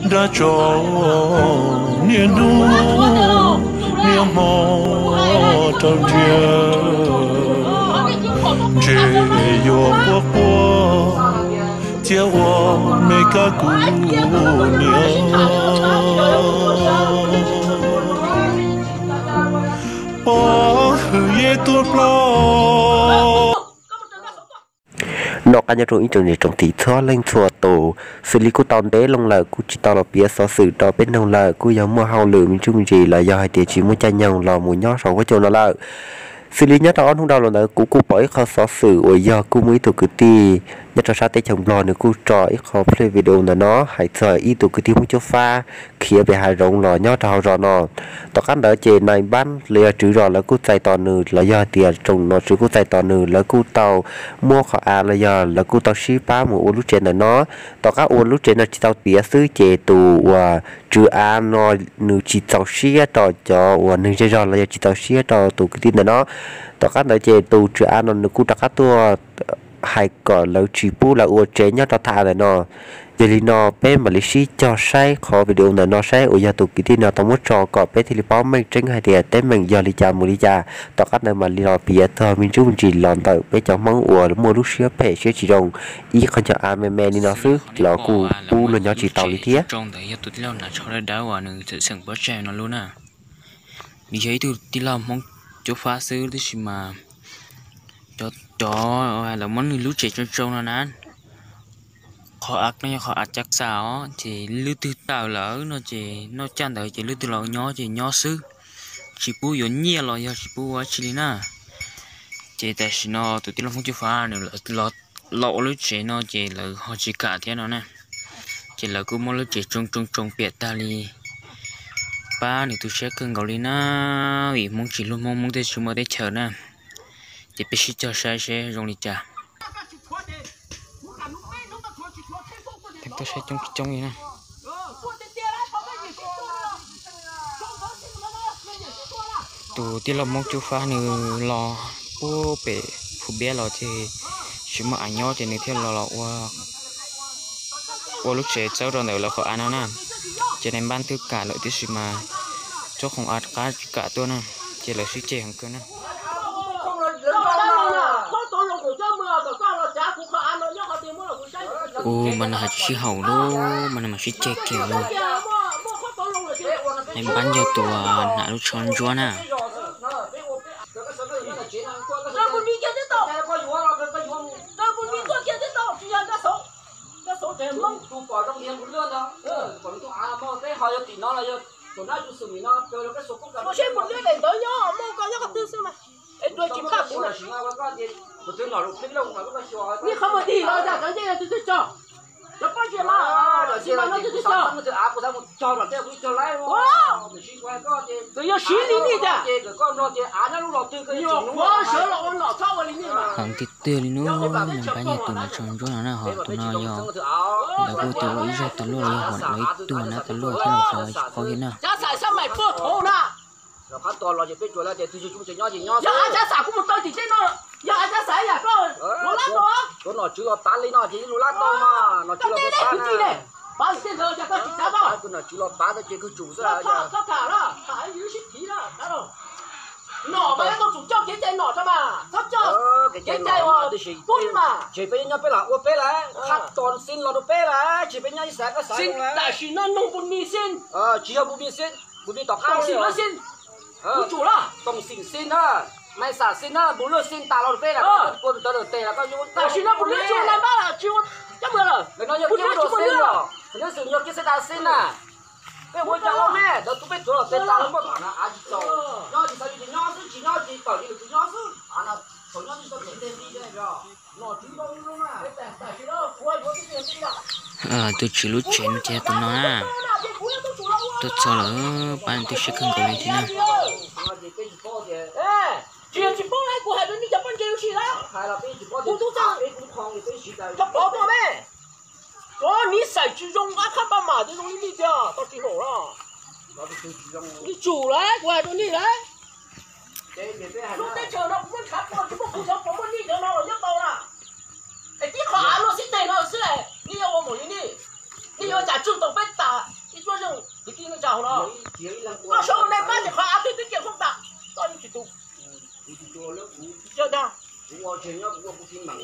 Nrab tso niaj hnub niaj hmo rau nriag, ntshe yuav quaj quaj thiab ua me kab kuv niam. Pov hwm yej tuaj plaub. Noj qab nyob rau ib tsoom niam tsoom txiv txhua leej txhua tus, xws li kuj tau ntev loo lawm kuj tsis tau los piav xov xwm rau peb mloog lawm, kuj yog muaj hauj lwm me ntsuj me ntsis los yog hais tias tsis muaj caij nyoog los mus nyob saum huab cua no lawm. Xws li nyob rau ob hnub dhau los ntawd kuv kuj pom ib qho xov xwm uas yog kuj muaj ib tug kwv tij nyob rau sab teb chaws Nplog nws kuj tso ib qho plej video ntawm no hais txog ib tug kwv tij Hmoob Cuab Fab khiav pem hav zoov los nyob rau hauv zos no. Tom qab ntawd ces nais npab los yog tswv zos lawv kuj txais tos nws los yog tias tsoom nom tswv kuj txais tos nws, lawv kuj tau muab qhov av los yog lawv kuj tau sib pab mus ua lub tsev ntawm no. Tom qab ua lub tsev no tsis tau tiav xwb ces tus uas tswv av no nws tsis txaus siab rau cov uas neeg zej zog los yog tsis txaus siab rau tus kwv tij ntawm no. Tom qab ntawd ces tus tswv av no nws kuj rov qab tuaj hais kom lawv tsis pub lawv ua tsev nyob rau thaj av ntawm no. Yog li no peb mam li sib cog saib qhov video ntawm no saib uas yog tus kwv tij no tau muab tso kom peb thiaj li paub meej tseeb hais tias teeb meem yog li cas mus li cas. Tom qab ntawd mam li los piav txog me ntsuj me ntsis los ntawm peb cov Hmoob uas muaj lub siab phem siab tsis zoo, ib qho cov av me me li no xwb los kuj pub luag nyob tsis tau li thiab. Nws yog ib tug tij laug Hmoob Cuab Fab xwb tab sis mas cov, cov lawv muab nws lub tsev tsoo tsoo no na. Qhov av no yog qhov av cav xam os, ces leej twg tawm lawm no ces noj caj ntawd ces leej twg los nyob ces nyob xwb, tsis pub yuav nyiaj los yog tsis pub ua dab tsi li na. Ces tam sim no tus tij laug Hmoob Cuab Fab nws los ua lub tsev no ces lawv ho tsis kam thiab no na. Ces lawv kuj muab lub tsev tsoo tsoo tsoo piam tag li, pab nws tu siab kawg nkaus li na, vim Hmoob tsis hlub Hmoob, Hmoob thiaj tsis muaj teb chaws na. Ces peb sib cog saib seb zoo li cas. Tuaj saib coob coob li na. Tus tij laug Hmoob Cuab Fab nws los puag pem Phu Npiab los ces tsis muaj av nyob ces nws thiaj los los ua, ua lub tsev txawb rau ntawm lawv qhov av no na. Ces nais npab twb kam lawm tab sis mas tsob qhov av qab tsis kam tuaj na, ces lawv sib ceg heev kawg na. Ua mas nws hais tsis sib haum li, mas nws mam sib ceg kiag li. Nais npab yog tus hnav lub tsho ntsuab na. Kws yog siv li nej tias, nyuam qhuav sawv los ua nom txhob ua li nej mas. Heev tiag tiag li no, nais npab yog tus hnav tsho ntsuab no na, ho tus no yog lawv kuj tus ua ib zaug tau luaj los yog lawv ib tug nab tau luaj thiab los tsis paub thiab na. Yog av cab xam kuj mus taw tim tej no, yog av cab xam yam koj lub lab tau. Nom tswv los pav li no ces lub lab tau, nom tswv los pav, pav tej ntawd ces koj tsis txav tau. Nom tswv los pav tau ces kawg tsum xwb. Txhob tham, txhob tham, tham yus sib thiv na. Nom mas yuav tau tsum coj kev cai nom rau mas, txhob coj kev cai uas pub mas. Ces peb nyob peb los ua peb lawm, qhab tos xij los rau peb lawm, ces peb nyob ib xav koj xav. Tam sim no nug npus mis xij. Tsis yog npus mis xij, npus mis tom qab xij los xij. Kuv tsum los. Toom xim xij na, mais xam xij na, npus lwj xij tas los rau peb lawm, kua tus tawv tes los koj yuav. Tam sim no npus lwj tsis ua nais npab lawm, tsis ua cab mws lawm. Ntawm no yog kiab ua xij los, nws xwm yog kiab xij tas xij na. Peb ua cas ua me, ntawd tus peb tsuav los tes tas los muaj tom na, av tsis txaus. Nyob tsis tau li ces nyob xwb, tsis nyob ces tawm li lwm tus nyob xwb. Av no thaum nyob tsis tau kev tes li os. Tus tswv lub tsev no ces tus no na, tuaj txog lawm pab nws tu siab kawg nkaus li thiab na. Tsis yog tsis paub, kuv hais rau nej cov poj ntse ua si na, kuv tub txaj, txhob pov tuaj me. Cov niv xais tsis zoo, ab khab paj mam tsis zoo li nej tiag, tau tsis haum los. Tsum lawm, kuv hais rau nej lawm. Lub teb chaws no kuv muab ntshav tuaj tsis muaj kuv cov pov muaj nej cov no los nyob tau na. Es tib qho av luaj xib teg no xwb, nej yuav ua npaum li nej, nej yuav cas tswj tau peb tas. Kwv tij neej tsa hauv no, koj sau nej pab ces qhov av twb twb cia koj tas, koj yeej tsis tu. Ua tshee nyob kuv ua kuv tsis meem,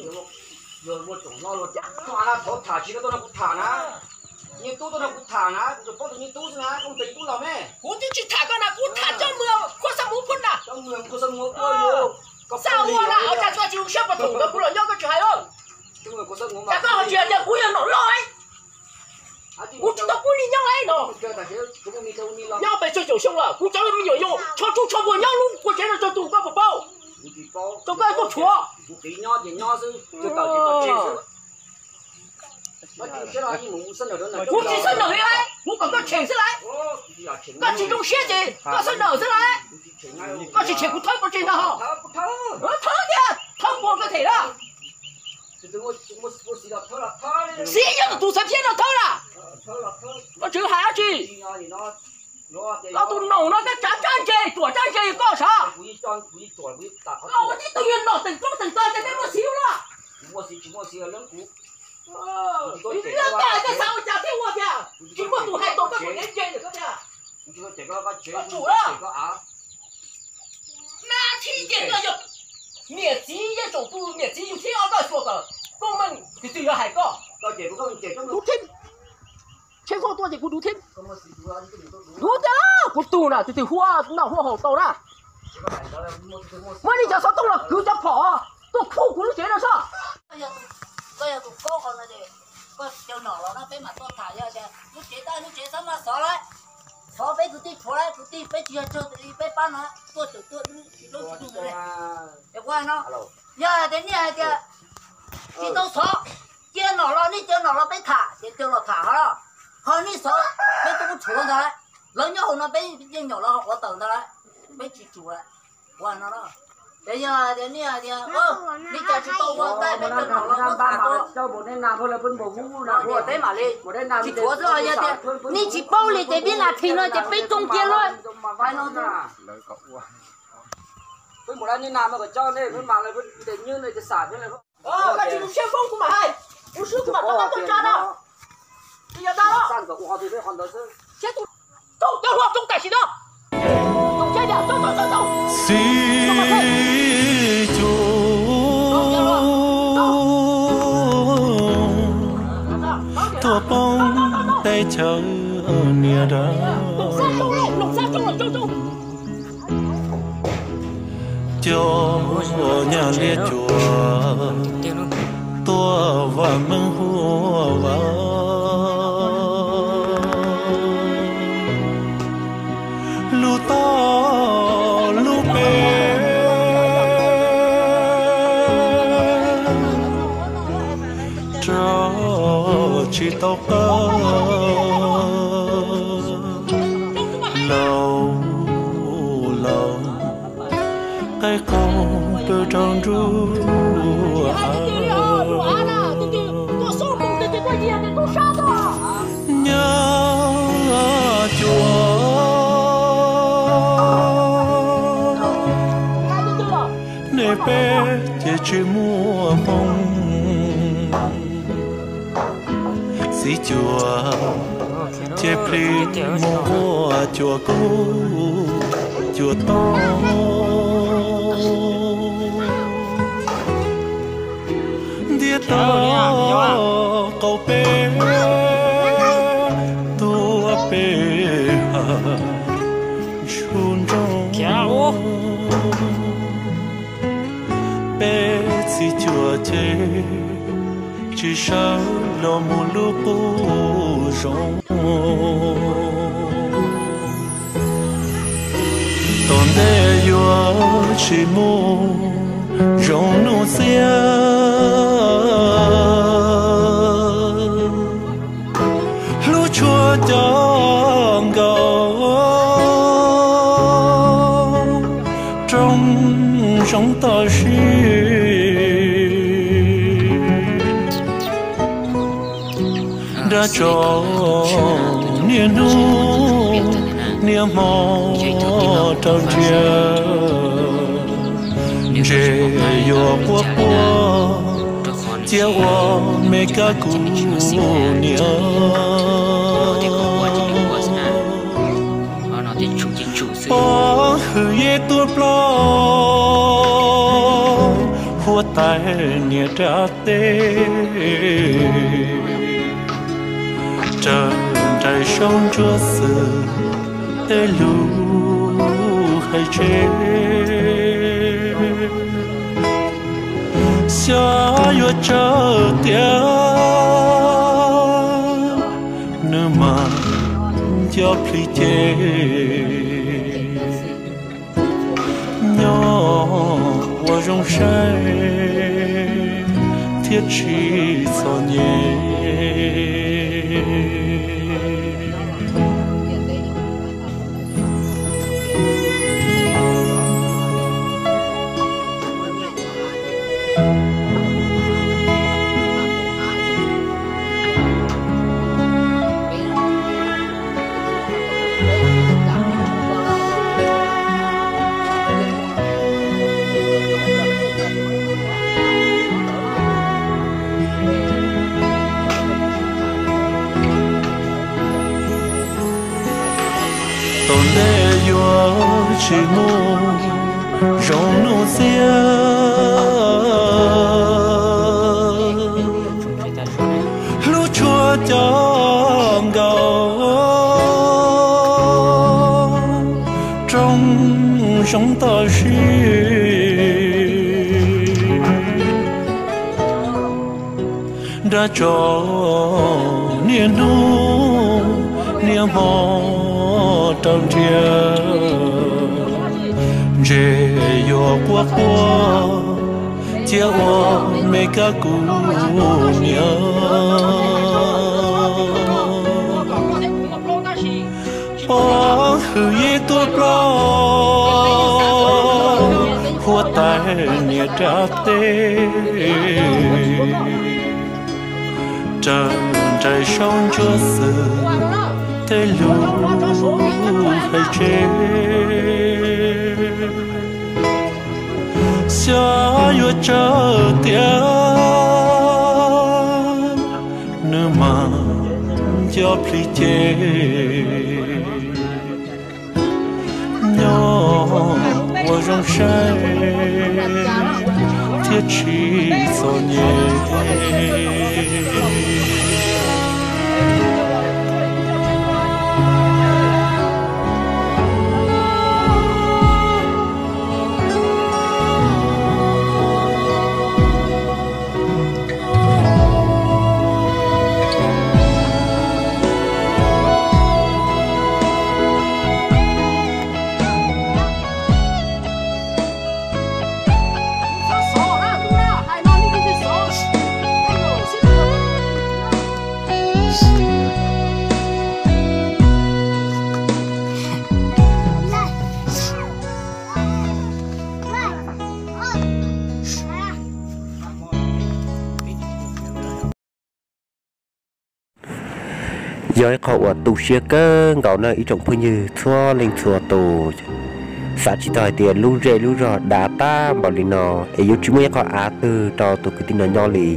luag ua tsoom hlob luag tias, thov tham tsis tau tuaj nrog kuv tham na. Nyiaj tub tuaj nrog kuv tham na, kuv tsuas paub tus nyiaj tub xwb na, koj mus pem nyiaj tub los me. Kuv twb tsis tham koj na, kuv tham coj mus khuab xab muv khuab na. Xab muv na, cas koj tsis zoo siab pov thawm ntawd kuv los nyob koj tsis hais os. Cas koj ho tsis hais tias kuv yog nom loj es kuv tsis tau pub li nyob es no. Nyob pes tsawg caum xyoo lawm, kuv cov me nyuam yaus tsho tsuj tsho npuag nyob lub kua tsev no tsawg tus koj puas paub? Rau koj tuaj tshuav. Kuv tsis xab nawm li lauj, kuv kom koj tshem xwb lauj. Koj tsis zoo siab ces koj xab nawm xwb lauj. Koj tsis tshem kuv thawb pov tseg ntag ho. Thawb tiag, thawb puag koj them lawm. Xiv yog tus xav phiab no thawb lawm. Koj tseem hais dab tsi? Koj tus nom no koj tsav tsab ntse, tsuam tsab ntse koj sav. Koj ua tib tug yog nom teem roob teem tog ces peb muaj xiv lawm. Koj hais koj xav ua cas thiaj ua tiag, tsis muaj tus hais tau koj tsuam tsev ntse ntawm koj tiag. Koj tsum lawm. Nab thib ces koj yog niam txiv yeej tsoom tus niam txiv yug thib ob koj xyuas kom koob meej, tus twg yuav hais koj? Duv thib, tsheb koj tuaj ces kuv duv thib. Duv tiag, kuv tug na, tus twg huaj noj huaj haus tau na. Muab nej cov xov tooj los kwv cov phom tuaj khuj kuv lub tsev no sob. Koj yog tus koob qhov no ces koj caw nom los no peb mam tuaj tham, yog tias lub tsev tab lub tsev txhob maj xov lawm. Xov peb kwv tij tshuav lawm, kwv tij peb tsis yog tsawg li peb pab no, tuaj tawm tuaj lub tsis tuaj li. Es kuv hais no, yog hais tias nej hais tias tsis tau xov, cia nom los, nej caw nom los peb tham ces caw los tham ho. Ho nej xov peb twb muab tshuav ntag lawm, lawv nyob hauv no peb yeej nyom lawv ho quav tawm ntag lawm, peb tsis tsum lawm. Kuv hais no, ces yog tias nej hais tias li cas tsis tau ua ntej peb caw nom los muab tham los, peb mam li tsis tshuav xwb. Yog tias nej tsis paub li ces peb nas thim no ces peb tsoo kiag lawm. Hais no xwb. Koj tsis mus siab foob kuv mam hais, kuv swb kuv mam rov qab tuaj tsa no. Tsis yog dag los. Siab tus, coob cov hluas coob tam sim no. Xib Cuam tuaj poob teb chaws niag dab. Cov nyab liab cuam tuaj vam meej huaj vam, lub toj lub pem rau tsis tau qab. Laus laus qaib qaug pw rau nruab av, nyab cuam nej peb ces tsis muaj hmoo. Xib Cuam ces plig mus ua cuam kub cuam toj. Ntiab tau qaum peb tuaj peb ha ntsuj nroog. Peb Xib Cuam ces tsis sawv los mus lub qub zoov. Tom ntej yuav tsis mus zoo nuj xiab, hlub tshua cov nkaus rooj zoov toj sib. Dab tso niaj hnub niaj hmo rau ntsia, ntshe yuav quaj quaj cia ua me kab kuv niam. Huab tais niam dab teb, raws nraim saub ntsuab xwm tej lus hais tseg. Xyov yuav tsawg tiag, nws mas nco plhis ces nyob ua zoo saib thiab tsis txom nyem. Tom ntej yuav tsis mus zoo nuj xiab, hlub tshua cov nkaus rooj zoov toj si. Nrab tso niaj hnub niaj hmo rau nrhiav, ntshe yuav quaj quaj cia ua me kab kuv niam. Pov hwm ib tug plaub, huab tais niam dab teb, raws nraim saub ntsuab xwm tej lus hais tseg. Xyov yuav tsawg tiag, nws mas nco plhis ces nyob ua zoo saib thiab tsis txom nyem. Yog ib qho uas tu siab kawg nkaus na ib tsoom phooj ywg txhua leej txhua tus. Xav tsis txog hais tias lub zej lub zog dav tag npaum li no es yuav tsis muaj ib qho av twg rau tus kwv tij no nyob li.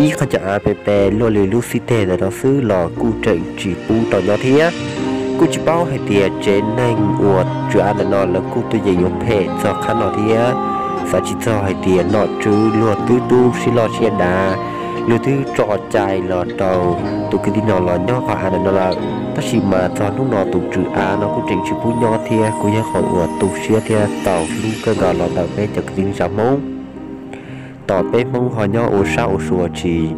Ib qho cov av pes pes luaj li lub xib teg ntawm no xwb los kuj tseem tsis pub rau nyob thiab. Kuj tsis paub hais tias tsev neeg uas tswv av ntawm no lawv kuj tuaj yeem yuav phem txog qhov no thiab. Xav tsis txog hais tias nom tswv luag twb tu siab loj siab dav, luag twb tso cai los rau tus kwv tij no los nyob qhov av ntawm no lawm, tab sis mas txog hnub no tus tswv av no kuj tseem tsis pub nyob thiab. Kuj yog qhov uas tu siab thiab txaus hlub kawg nkaus los ntawm peb cov kwv tij neej tsa Hmoob. Tom peb Hmoob ho nyob ua sab ua sua tsis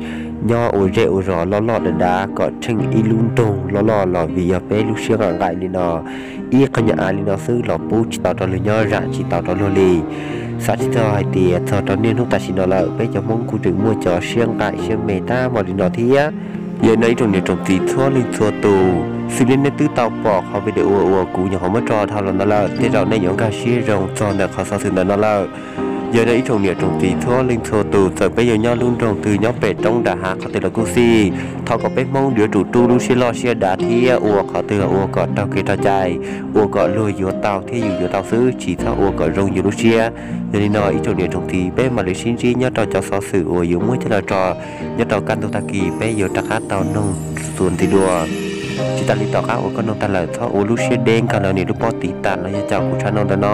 nyob ua zej ua zos loj loj dav dav kom tsheej ib lub nroog loj loj los vim yog peb lub siab nqaim nqaim li no, ib qho nyuag av li no xwb los pub tsis tau rau luag nyob, zam tsis tau rau luag li. Xav tsis txog hais tias txog rau niaj hnub tam sim no lawm peb cov Hmoob kuj tseem muaj cov siab nqaim siab me tag npaum li no thiab. Yog li no ib tsoom niam tsoom txiv txhua leej txhua tus, xws li nej twb tau pom qhov video uas kuv nyuam qhuav muab tso dhau los ntawd lawm, tej zaum nej yuav nkag siab zoo txog ntawm qhov xov xwm ntawm no lawm. Yog li no ib tsoom niam tsoom txiv txhua leej txhua tus, txawm peb yuav nyob lub nroog twg nyob pem roob nram hav qhov twg los kuj xij, thov kom peb Hmoob yuav tsum rub lub siab loj siab dav thiab ua qhov twg los ua kom raug kev raug cai, ua kom luag yuav tau thiab yus yuav tau xwb, tsis txhob ua kom zoo yus lub siab. Yog li no ib tsoom niam tsoom txiv, peb mam li sib ntsib nyob rau cov xov xwm uas yuav muab coj los tso nyob rau kaj ntug tag kis, peb yuav rov qab tau noog txuas ntxiv dua. Tsis tas li, tom qab uas koj noog tag lawm txhob ua lub siab deb nkag los nias lub pob tiv tam los yog caum kuv channel ntawm no.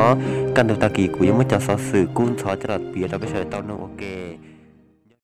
Kaj ntug tag kis kuv yuav muab cov xov xwm kub ntxhov coj los piav rau peb sawv daws tau noog ua ke.